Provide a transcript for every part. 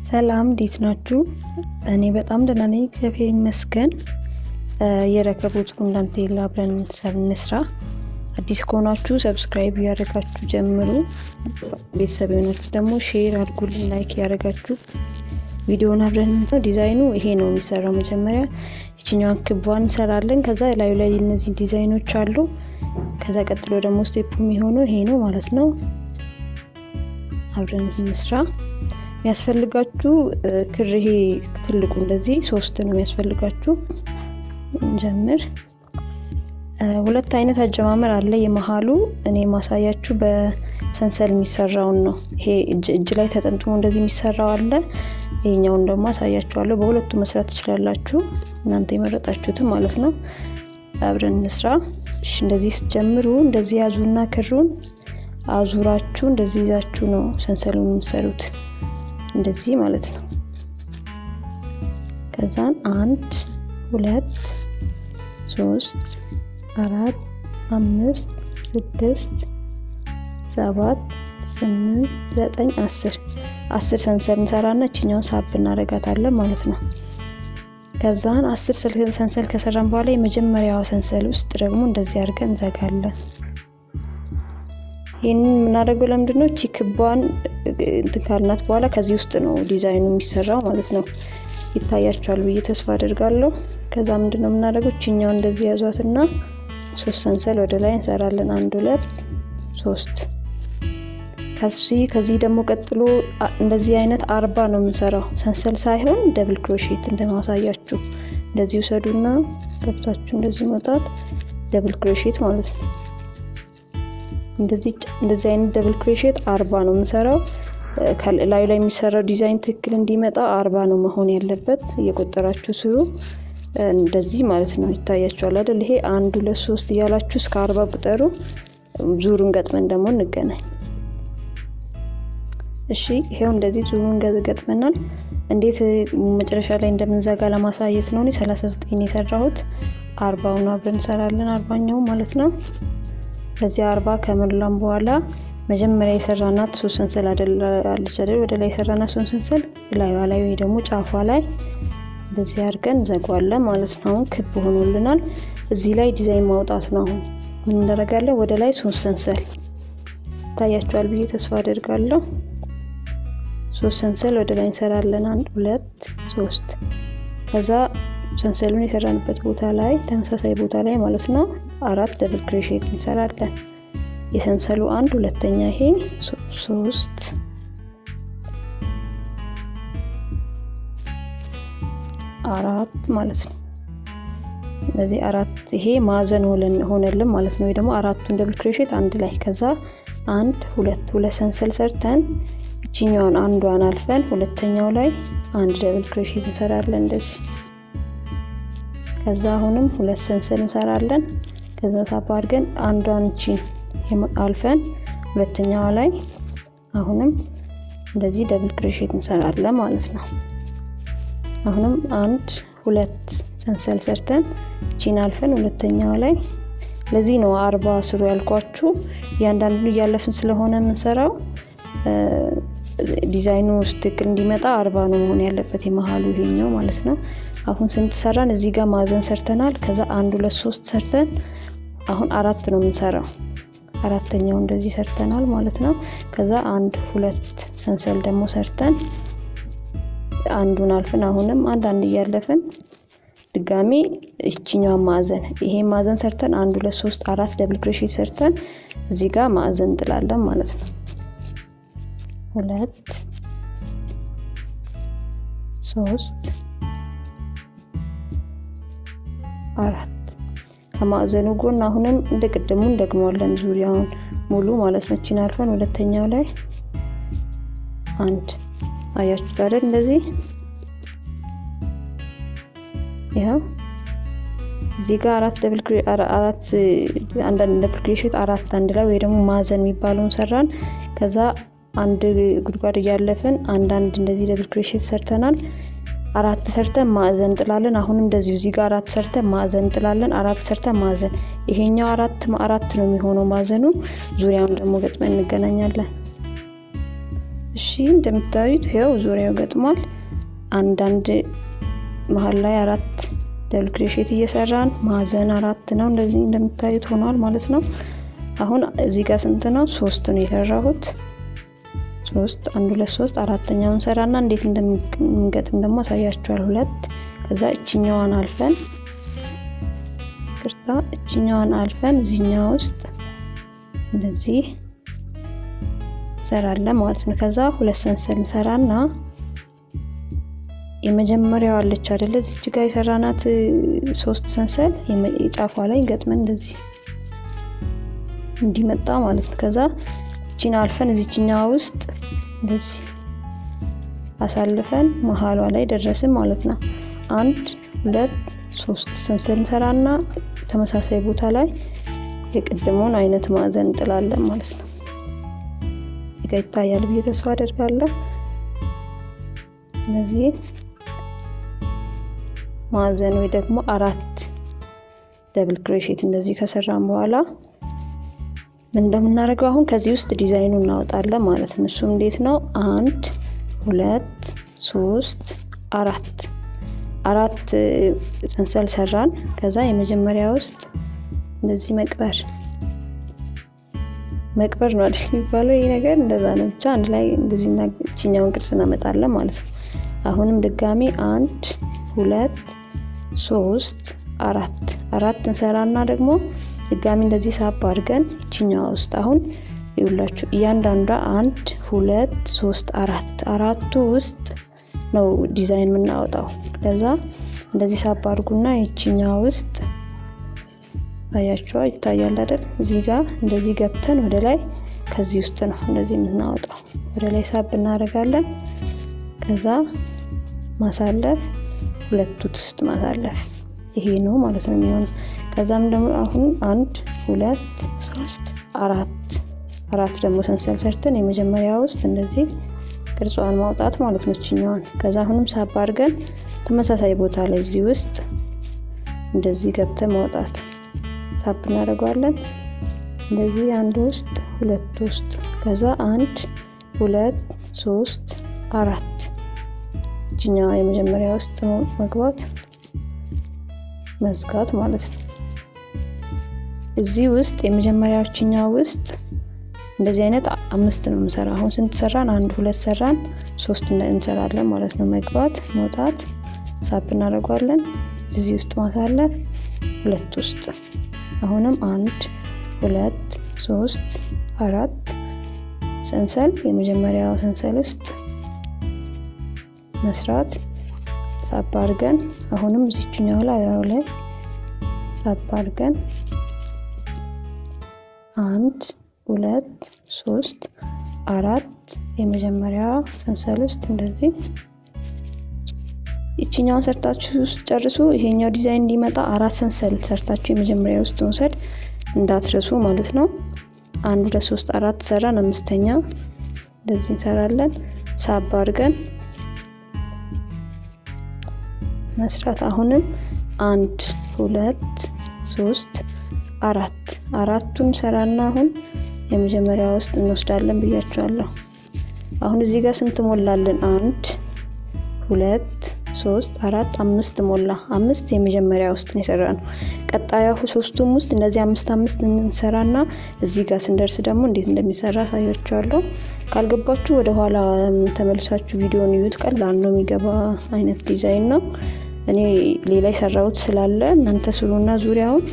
ሰላም እንዴት ናችሁ? እኔ በጣም ደህና ነኝ፣ እግዚአብሔር ይመስገን። የረከቦት ዳንቴል አብረን እንስራ። አዲስ ከሆናችሁ subscribe እያደረጋችሁ ጀምሩ። ቤተሰብ የሆናችሁ ደግሞ share አድርጉልን፣ like እያደረጋችሁ ቪዲዮውን አብረን ነው። ዲዛይኑ ይሄ ነው የሚሰራው። መጀመሪያ ይችኛዋን ክቧን እንሰራለን። ከዛ ላዩ ላይ እነዚህ ዲዛይኖች አሉ። ከዛ ቀጥሎ ደግሞ step የሚሆነው ይሄ ነው ማለት ነው። አብረን እንስራ። የሚያስፈልጋችሁ ክር ይሄ ትልቁ እንደዚህ 3 ነው የሚያስፈልጋችሁ። እንጀምር። ሁለት አይነት አጀማመር አለ። የመሃሉ እኔ ማሳያችሁ በሰንሰል የሚሰራውን ነው። ይሄ እጅ ላይ ተጠምጥሞ እንደዚህ የሚሰራው አለ። ይሄኛውን ደግሞ አሳያችኋለሁ። በሁለቱ መስራት ትችላላችሁ፣ እናንተ የመረጣችሁትን ማለት ነው። አብረን እንስራ። እሺ፣ እንደዚህ ስትጀምሩ እንደዚህ ያዙና ክሩን አዙራችሁ እንደዚህ ይዛችሁ ነው ሰንሰሉን የምትሰሩት፣ እንደዚህ ማለት ነው። ከዛን 1 2 3 4 5 6 7 8 9 10 10 ሰንሰል እንሰራና እቺኛውን ሳብ እናደርጋታለን ማለት ነው። ከዛን 10 ሰንሰል ከሰራን በኋላ የመጀመሪያው ሰንሰል ውስጥ ደግሞ እንደዚህ አድርገን እንዘጋለን። ይሄንን የምናደርገው ለምንድን ነው? እቺ ክቧን እንትን ካልናት በኋላ ከዚህ ውስጥ ነው ዲዛይኑ የሚሰራው ማለት ነው። ይታያችኋል ብዬ ተስፋ አደርጋለሁ። ከዛ ምንድነው የምናደርገው? እቺኛውን እንደዚህ ያዟትና 3 ሰንሰል ወደ ላይ እንሰራለን። 1 2 3። ከዚህ ደግሞ ቀጥሎ እንደዚህ አይነት 40 ነው የምንሰራው። ሰንሰል ሳይሆን double crochet እንደማሳያችሁ እንደዚህ ውሰዱና ገብታችሁ እንደዚህ መውጣት double crochet ማለት ነው። እንደዚህ አይነት double crochet 40 ነው የምንሰራው። ከላዩ ላይ የሚሰራው ዲዛይን ትክክል እንዲመጣ 40 ነው መሆን ያለበት። እየቆጠራችሁ ስሩ እንደዚህ ማለት ነው። ይታያችኋል አይደል? ይሄ 1 2 3 እያላችሁ እስከ 40 ቁጠሩ። ዙሩን ገጥመን ደግሞ እንገናኝ። እሺ፣ ይሄው እንደዚህ ዙሩን ገጥመናል። እንዴት መጨረሻ ላይ እንደምንዘጋ ለማሳየት ነው። እኔ 39 የሰራሁት 40ውን አብረን እንሰራለን። 40ኛው ማለት ነው። በዚህ 40 ከሞላን በኋላ መጀመሪያ የሰራናት 3 ሰንሰል አይደል አለች አይደል? ወደ ላይ የሰራናት 3 ሰንሰል ላይዋ ላይ ወይ ደግሞ ጫፏ ላይ እንደዚህ አድርገን እንዘጋዋለን ማለት ነው። አሁን ክብ ሆኖልናል። እዚህ ላይ ዲዛይን ማውጣት ነው። አሁን ምን እናደርጋለን? ወደ ላይ 3 ሰንሰል ይታያችኋል ብዬ ተስፋ አደርጋለሁ። 3 ሰንሰል ወደ ላይ እንሰራለን። 1 2 3። ከዛ ሰንሰሉን የሰራንበት ቦታ ላይ ተመሳሳይ ቦታ ላይ ማለት ነው 4 double crochet እንሰራለን። የሰንሰሉ 1 ሁለተኛ ይሄ 3 4 ማለት ነው። እንደዚህ 4 ይሄ ማዕዘን ሆነልን ማለት ነው። ወይ ደግሞ አራቱን double crochet አንድ ላይ ከዛ 1 2 2 ሰንሰል ሰርተን እቺኛዋን አንዷን አልፈን ሁለተኛው ላይ 1 double crochet እንሰራለን እንደዚህ። ከዛ አሁንም 2 ሰንሰል እንሰራለን። ከዛ ሳብ አድርገን አንዷን እቺን አልፈን ሁለተኛዋ ላይ አሁንም እንደዚህ double crochet እንሰራለን ማለት ነው። አሁንም 1 2 ሰንሰል ሰርተን እቺን አልፈን ሁለተኛዋ ላይ፣ ለዚህ ነው 40 ስሩ ያልኳችሁ። እያንዳንዱን እያለፍን ስለሆነ የምንሰራው ዲዛይኑ ትክክል እንዲመጣ 40 ነው መሆን ያለበት የመሃሉ ይሄኛው ማለት ነው። አሁን ስንት ሰራን? እዚህ ጋር ማዕዘን ሰርተናል። ከዛ 1 2 3 ሰርተን አሁን 4 ነው የምንሰራው። አራተኛው እንደዚህ ሰርተናል ማለት ነው። ከዛ 1 2 ሰንሰል ደግሞ ሰርተን አንዱን አልፈን አሁንም አንድ አንድ እያለፍን ድጋሚ እቺኛዋ ማዕዘን ይሄ ማዕዘን ሰርተን 1 2 3 4 double crochet ሰርተን እዚህ ጋር ማዕዘን እንጥላለን ማለት ነው። 2 3 4 ከማዕዘኑ ጎን አሁንም እንደ ቅድሙ እንደግመዋለን ዙሪያውን ሙሉ ማለት ነው። እቺን አልፈን ሁለተኛው ላይ 1 አያችሁት አይደል? እንደዚህ ይሄው እዚህ ጋር 4 double 4 አንድ double crochet 4 አንድ ላይ ወይ ደግሞ ማዕዘን የሚባለውን ሰራን። ከዛ አንድ ጉድጓድ እያለፍን አንድ አንድ እንደዚህ double crochet ሰርተናል። 4 ሰርተን ማዕዘን እንጥላለን። አሁንም እንደዚሁ እዚህ ጋር 4 ሰርተን ማዕዘን እንጥላለን። 4 ሰርተን ማዕዘን፣ ይሄኛው 4 4 ነው የሚሆነው ማዕዘኑ። ዙሪያውን ደግሞ ገጥመን እንገናኛለን። እሺ እንደምታዩት ይኸው ዙሪያው ገጥሟል። አንዳንድ መሀል ላይ 4 double crochet እየሰራን ማዕዘን 4 ነው እንደዚህ እንደምታዩት ሆኗል ማለት ነው። አሁን እዚህ ጋር ስንት ነው? 3 ነው የሰራሁት። 3 1 2 3 አራተኛውን ሰራና እንዴት እንደምንገጥም ደግሞ አሳያችኋለሁ። 2 ከዛ እቺኛዋን አልፈን ቅርታ እቺኛዋን አልፈን እዚህኛው ውስጥ እንደዚህ እንሰራለን ማለት ነው። ከዛ 2 ሰንሰል እንሰራና የመጀመሪያው አለች አይደለ እዚች ጋር የሰራናት 3 ሰንሰል የጫፏ ላይ ገጥመን እንደዚህ እንዲመጣ ማለት ነው። ከዛ እቺን አልፈን እዚችኛዋ ውስጥ እንደዚህ አሳልፈን መሃሏ ላይ ደረስን ማለት ነው። 1 2 3 ሰንሰል እንሰራና ተመሳሳይ ቦታ ላይ የቅድሙን አይነት ማዕዘን እንጥላለን ማለት ነው። ይታያል ብዬ ተስፋ አደርጋለሁ። እነዚህ ማዕዘን ወይ ደግሞ 4 double crochet እንደዚህ ከሰራን በኋላ ምን እንደምናደርገው አሁን ከዚህ ውስጥ ዲዛይኑን እናወጣለን ማለት ነው። እሱ እንዴት ነው? 1 2 3 4 4 ሰንሰል ሰራን። ከዛ የመጀመሪያ ውስጥ እንደዚህ መቅበር መቅበር ነው አይደል የሚባለው ይሄ ነገር እንደዛ ነው። ብቻ አንድ ላይ እንደዚህ እቺኛውን ቅርጽ እናመጣለን ማለት ነው። አሁንም ድጋሚ 1 2 3 4 4 እንሰራና ደግሞ ድጋሚ እንደዚህ ሳብ አድርገን እቺኛዋ ውስጥ አሁን ይውላችሁ እያንዳንዷ 1 2 3 4 አራቱ ውስጥ ነው ዲዛይን የምናወጣው። ለዛ እንደዚህ ሳብ አድርጉና እቺኛዋ ውስጥ አያችሁ ይታያል አይደል? እዚህ ጋር እንደዚህ ገብተን ወደ ላይ ከዚህ ውስጥ ነው እንደዚህ የምናወጣው። ወደ ላይ ሳብ እናደርጋለን። ከዛ ማሳለፍ ሁለቱ ውስጥ ማሳለፍ ይሄ ነው ማለት ነው የሚሆነው። ከዛም ደግሞ አሁን 1 2 3 4 4 ደግሞ ሰንሰል ሰርተን የመጀመሪያው ውስጥ እንደዚህ ቅርጿን ማውጣት ማለት ነው እቺኛዋን። ከዛ አሁንም ሳብ አድርገን ተመሳሳይ ቦታ ላይ እዚህ ውስጥ እንደዚህ ገብተን ማውጣት ሳብ እናደርገዋለን። እንደዚህ አንድ ውስጥ ሁለት ውስጥ ከዛ 1 2 3 4 እቺኛዋ የመጀመሪያ ውስጥ መግባት መዝጋት ማለት ነው። እዚህ ውስጥ የመጀመሪያው እቺኛዋ ውስጥ እንደዚህ አይነት 5 ነው የምንሰራው። አሁን ስንት ሰራን? 1 2 ሰራን፣ 3 እንሰራለን ማለት ነው። መግባት መውጣት ሳብ እናደርገዋለን። እዚህ ውስጥ ማሳለፍ ሁለት ውስጥ አሁንም 1 2 3 4 ሰንሰል የመጀመሪያው ሰንሰል ውስጥ መስራት ሳብ አድርገን አሁንም እዚህኛው ላይ ያው ላይ ሳብ አድርገን 1 2 3 4 የመጀመሪያው ሰንሰል ውስጥ እንደዚህ እቺኛውን ሰርታችሁ ጨርሱ። ይሄኛው ዲዛይን እንዲመጣ 4 ሰንሰል ሰርታችሁ የመጀመሪያው ውስጥ መውሰድ እንዳትረሱ ማለት ነው። 1 2 3 4 ሰራን። አምስተኛ እንደዚህ እንሰራለን። ሳብ አድርገን መስራት አሁንም 1 2 3 4 አራቱን ሰራና አሁን የመጀመሪያው ውስጥ እንወስዳለን ብያችኋለሁ። አሁን እዚህ ጋር ስንት ሞላልን? 1 2 3 4 5 ሞላ። 5 የመጀመሪያው ውስጥ ነው የሰራነው። ቀጣዩ ሶስቱም ውስጥ እንደዚህ 5 5 እንሰራና እዚህ ጋር ስንደርስ ደግሞ እንዴት እንደሚሰራ አሳያችኋለሁ። ካልገባችሁ ወደ ኋላ ተመልሳችሁ ቪዲዮውን እዩት። ቀላል ነው፣ የሚገባ አይነት ዲዛይን ነው። እኔ ሌላ የሰራሁት ስላለ እናንተ ስሩና ዙሪያውን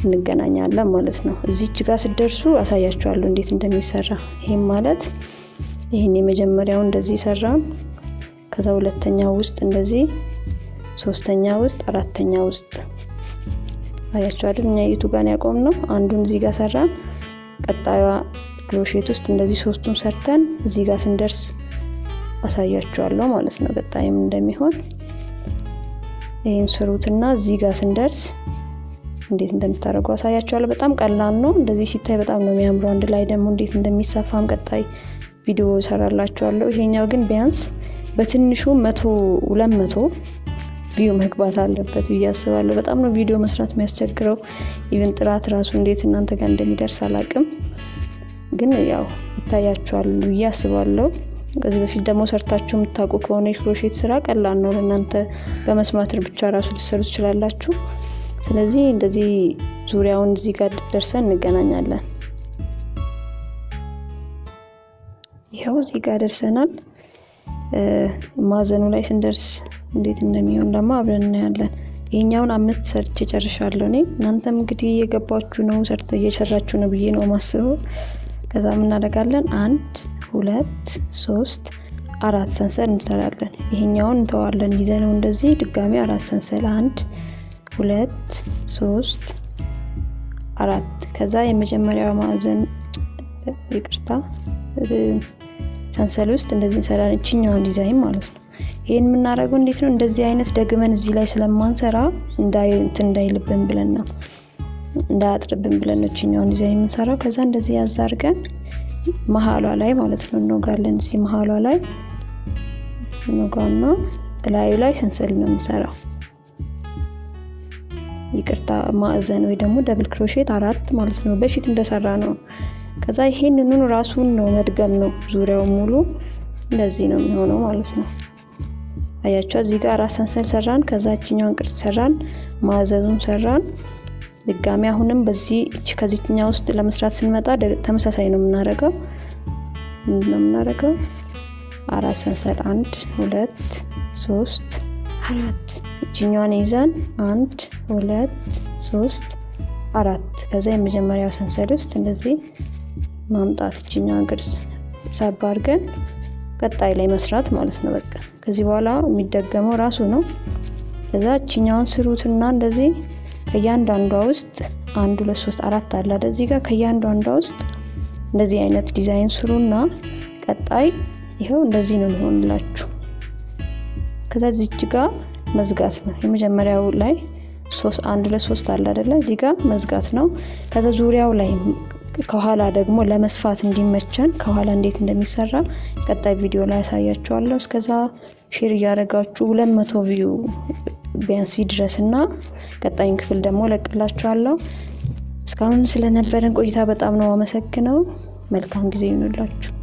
እንገናኛለን ማለት ነው። እዚች ጋር ስትደርሱ አሳያችኋለሁ እንዴት እንደሚሰራ። ይሄም ማለት ይሄን የመጀመሪያው እንደዚህ ሰራን፣ ከዛ ሁለተኛው ውስጥ እንደዚህ፣ ሶስተኛ ውስጥ፣ አራተኛ ውስጥ አያችሁ አይደል? እኛ የቱ ጋር ያቆምነው አንዱን እዚህ ጋር ሰራን። ቀጣዩዋ crochet ውስጥ እንደዚህ ሶስቱን ሰርተን እዚህ ጋር ስንደርስ አሳያችኋለሁ ማለት ነው ቀጣይም እንደሚሆን። ይሄን ስሩትና እዚህ ጋር ስንደርስ እንዴት እንደምታደርጉ አሳያችኋለሁ። በጣም ቀላል ነው። እንደዚህ ሲታይ በጣም ነው የሚያምረው። አንድ ላይ ደግሞ እንዴት እንደሚሰፋም ቀጣይ ቪዲዮ እሰራላችኋለሁ። ይሄኛው ግን ቢያንስ በትንሹ 100 200 view መግባት አለበት ብዬ አስባለሁ። በጣም ነው ቪዲዮ መስራት የሚያስቸግረው። even ጥራት ራሱ እንዴት እናንተ ጋር እንደሚደርስ አላቅም። ግን ያው ይታያችኋል ብዬ አስባለሁ። ከዚህ በፊት ደግሞ ሰርታችሁ የምታውቁ ከሆነ የ crochet ስራ ቀላል ነው ለእናንተ፣ በመስማት ብቻ ራሱ ልትሰሩ ትችላላችሁ። ስለዚህ እንደዚህ ዙሪያውን እዚህ ጋር ደርሰን እንገናኛለን። ይኸው እዚህ ጋር ደርሰናል። ማዕዘኑ ላይ ስንደርስ እንዴት እንደሚሆን ደግሞ አብረን እናያለን። ይሄኛውን 5 ሰርቼ ጨርሻለሁ እኔ። እናንተም እንግዲህ እየገባችሁ ነው፣ ሰርተ እየሰራችሁ ነው ብዬ ነው የማስበው። ከዛ ምን እናደርጋለን? 1 2 3 4 ሰንሰል እንሰራለን። ይሄኛውን እንተዋለን ይዘነው እንደዚህ ድጋሚ 4 ሰንሰል 1 2 3 4። ከዛ የመጀመሪያው ማዕዘን ይቅርታ ሰንሰል ውስጥ እንደዚህ እንሰራለን፣ እቺኛውን ዲዛይን ማለት ነው። ይሄን የምናደርገው እንዴት ነው? እንደዚህ አይነት ደግመን እዚህ ላይ ስለማንሰራ እንዳይልብን ብለን ነው፣ እንዳያጥርብን ብለን ነው እቺኛውን ዲዛይን የምንሰራው። ከዛ እንደዚህ ያዝ አድርገን መሃሏ ላይ ማለት ነው እንወጋለን። እዚህ መሃሏ ላይ እንወጋና ላዩ ላይ ሰንሰል ነው የምንሰራው። ይቅርታ ማዕዘን ወይ ደግሞ double crochet 4 ማለት ነው፣ በፊት እንደሰራ ነው። ከዛ ይሄንኑ ራሱን ነው መድገም ነው፣ ዙሪያው ሙሉ እንደዚህ ነው የሚሆነው ማለት ነው። አያችሁ እዚህ ጋር 4 ሰንሰል ሰራን፣ ከዛ እቺኛውን ቅርጽ ሰራን፣ ማዕዘኑን ሰራን። ድጋሚ አሁንም በዚህ ከዚህኛው ውስጥ ለመስራት ስንመጣ ተመሳሳይ ነው የምናደርገው። ምንድነው የምናደርገው? 4 ሰንሰል 1 2 3 4 እቺኛዋን ይዘን 1 2 3 4 ከዛ የመጀመሪያው ሰንሰል ውስጥ እንደዚህ ማምጣት እቺኛዋን ቅርጽ ሳብ አድርገን ቀጣይ ላይ መስራት ማለት ነው። በቃ ከዚህ በኋላ የሚደገመው ራሱ ነው። ከዛ እቺኛውን ስሩትና እንደዚህ ከእያንዳንዷ ውስጥ 1 2 3 4 አለ አይደል? እዚህ ጋር ከእያንዳንዷ ውስጥ እንደዚህ አይነት ዲዛይን ስሩና ቀጣይ ይኸው እንደዚህ ነው የሚሆንላችሁ። ከዛ እዚህ ጋር መዝጋት ነው። የመጀመሪያው ላይ 3 1 2 3 አለ አይደለ? እዚህ ጋር መዝጋት ነው። ከዛ ዙሪያው ላይ ከኋላ ደግሞ ለመስፋት እንዲመቸን ከኋላ እንዴት እንደሚሰራ ቀጣይ ቪዲዮ ላይ አሳያችኋለሁ። እስከዛ share እያደረጋችሁ 200 view ቢያንስ ይድረስና ቀጣይን ክፍል ደግሞ እለቅላችኋለሁ። እስካሁን ስለነበረን ቆይታ በጣም ነው አመሰግነው። መልካም ጊዜ ይሁንላችሁ።